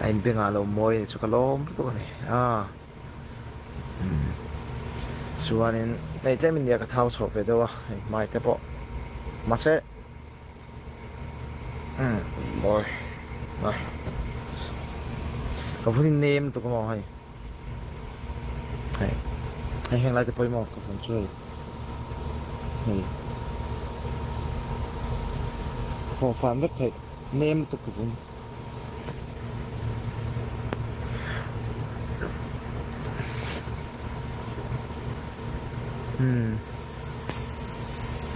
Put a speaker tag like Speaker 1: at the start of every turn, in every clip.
Speaker 1: A in bengah a lo mawi a ni chu ka lawm lutuk a ni a umm chuanin hei tlem in nia ka thau chhuah ve deuh a hei hmai te pawh mahse umm mawi a ka vun hi nem lutuk a maw hei hei hei heng lai te pawh hi maw ka vun chu hei hei pawh fan vek theih nem lutuk ka vun. Umm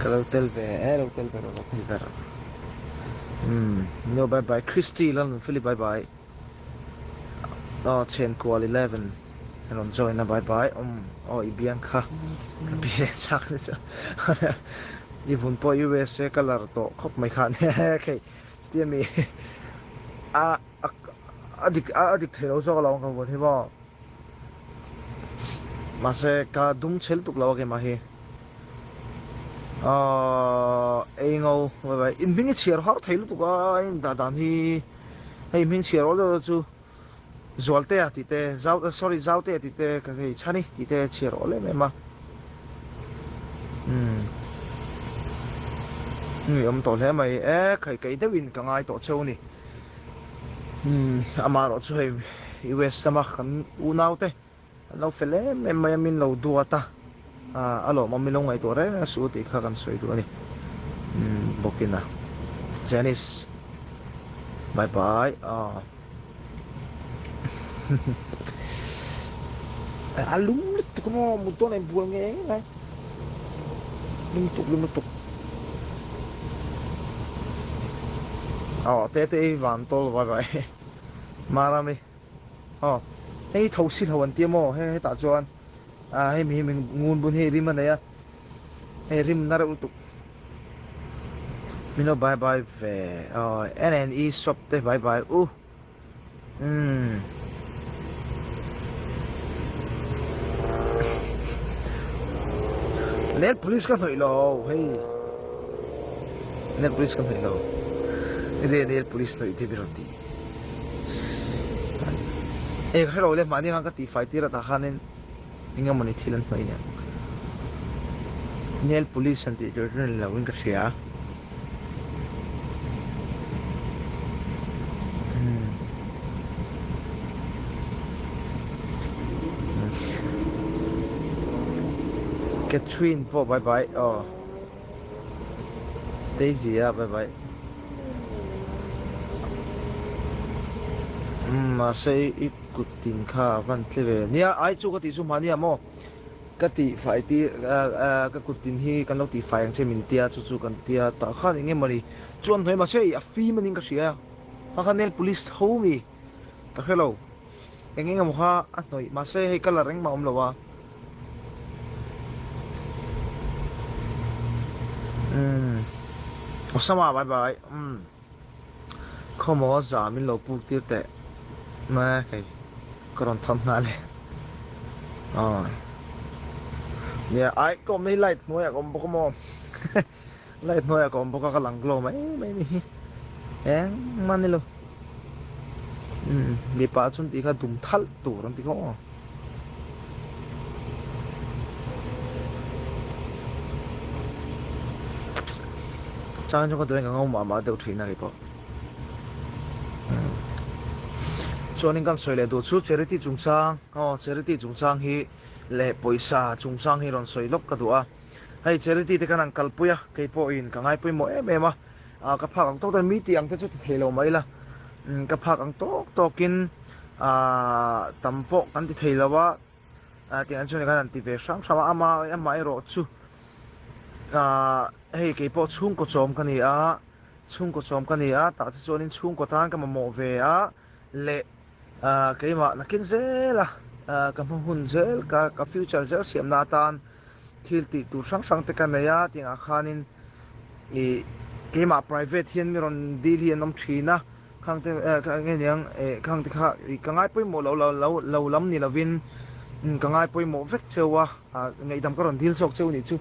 Speaker 1: ka lo tel ve e lo tel ve rawh lo tel ve rawh umm no bye bye Christy London Philly bye bye aw chhenkual 11 rawn join a bye bye umm aw i biang kha ka bia chak ni chu i vun pawh USA colour tawh khawp mai khan hehe. Chutia mi a a dik a dik thei lo zawk alawm ka vun hi maw. Mahse ka dum chhe lutuk lo a keimah hi. Aww ei ngo in hming i chhiar har thei lutuk a in dah dan hi hei hming chhiar awl deuh deuh chu Zualtea tih te Zau sorry Zautea tih te ka hei Chhani tih te chhiar awl em em a. Umm i awm tawh hle mai e khaih kaih deuhin ka ngai tawh cheu ni. Umm amaherawh chu hei US lama kan unau te an lo fel em em mai a min lo duat a a lawmawm min lo ngaihtuah reng reng suh tih kha kan sawi duh a ni. Umm bawkin a Janice bye bye aw. A lum lutuk maw mut dawn in bual ngei ngai lum lutuk lum lutuk aw te te i van tawl vai vai marami aw hei tho si lo an tia maw he hetah chuan a hei mi hi ngun bun hi rim a nei a hei rim na reuh lutuk min lo bye bye ve aw N N E shop te bye bye u. Umm. Nail polish ka hnawih lo hei. Nail polish ka hnawih lo. Ede nail polish hnawih te birawn ti. E ka hrelo le mahni khan ka ti fai tir a tah khanin eng emawni thil an hnawih nen. Nail polish an tih tur chu ni lo in ka hria. Catherine pawh bye bye aw Daisy a bye bye umm mahse i kut tin kha a van tle ve nia ai chu ka tih chu hmahni ah maw. Ka tihfai tir ka kut tin hi kan lo tihfai ang che min tia chu chu kan tia tah khan eng emaw ni chuan hnuai mahse a fim aning ka hria a kha nail polish tho mi ka hre lo eng eng emaw kha a hnawih mahse hei colour engmah a awm lo a umm Osama bye bye umm khawmaw za min lo puk tir teh na hei ka rawn thawn nghal e aw nia ai ka awmna hi light hnuaiah ka awm bawk a maw light hnuaiah ka awm bawk a ka lang glow mai mai ni hi engmah ni lo umm mipa chuan tih kha dum thalh tur an ti kha aw. Chang chu ka duh in ka ngo mah mah deuh thin a kei pawh. Chuanin kan sawi leh duh chu charity chungchang aw charity chungchang hi leh pawisa chungchang hi rawn sawi lawk ka duh a. Hei charity te kan han kalpui a kei pawhin ka ngai pawimawh em em a ah ka phak ang tawk tawkin mi tih ang te chu ti thei lo mai la ka phak ang tawk tawkin ah tam pawh kan ti thei lo a ah tiang chuan khan an ti ve hrang hrang a ama amaherawh chu ah hei kei pawh chhungkaw chawm ka ni a chhungkaw chawm ka ni a tah te chuanin chhungkaw tan ka mamawh ve a leh ah keimah nakin zel a ah ka hma hun zel ka ka future zel siamna atan thil tih tur hrang hrang te ka nei a tiang ah khanin ih keimah private hian mi rawn deal hi an awm thin a khang te eh nge niang eh khang te kha ih ka ngai pawimawh lo lo lo lo lam ni lovin ka ngai pawimawh vek cheu a ah ngaihdam ka rawn deal zawk cheu nih chu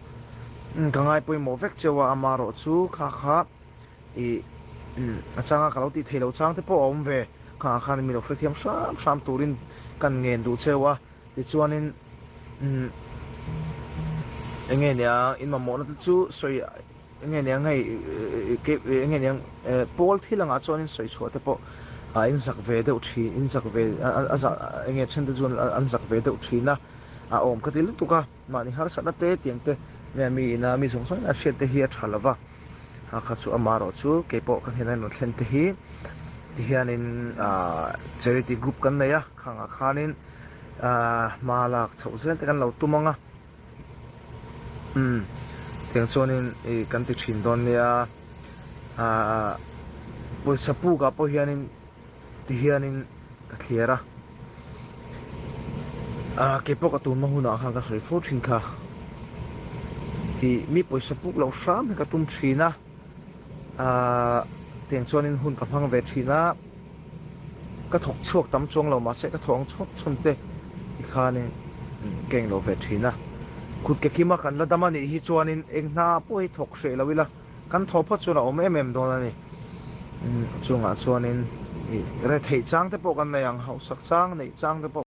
Speaker 1: ka ngai pawimawh vek cheu a amaherawh chu kha kha ih a changa ka lo tih theih loh chang te pawh a awm ve. Khangah khan mi lo hrethiam hram hram turin kan ngen duh cheu a, tichuanin umm eng nge nia in mamawhna te chu sawi eng nge nia hei eng nge nia pawl thil angah chuanin sawi chhuah te pawh a in zak ve deuh thin in zak ve a zak eng nge then te chuan an zak ve deuh thin a, a awm ka ti lutuk a. Mahni harsatna te tiang te nge mi ina mi zawng zawngin a hriat te hi a tha lova, a kha chu amah erawh chu keipawh ka hnena rawn thlen te hi tihianin ahh charity group kan nei a, khangah khanin ahh hma lak chhoh zel te kan lo tum ang a, umm tiang chuanin ih kan ti thin dawn nia ahh pawisa pukah pawh hianin. Ti hianin ka thliar a, ah keipawh ka tunhma hunah khan ka sawi fo thin kha. Tih mi pawisa puk loh hram hi ka tum thin a, ah tiang chuanin hun ka hmang ve thin a, ka thawk chhuak tam chuang lo mahse ka thawng chhuak chhun te ti khanin ka englo ve thin a. Kut ke kima kan la dam a nih hi chuanin eng hna pawh hi thawk hreh lo ila. Kan thaw phawt chuan a awm em em dawn a ni. Chungah chuanin retheih chang te pawh kan nei ang, hausak chang neih chang te pawh.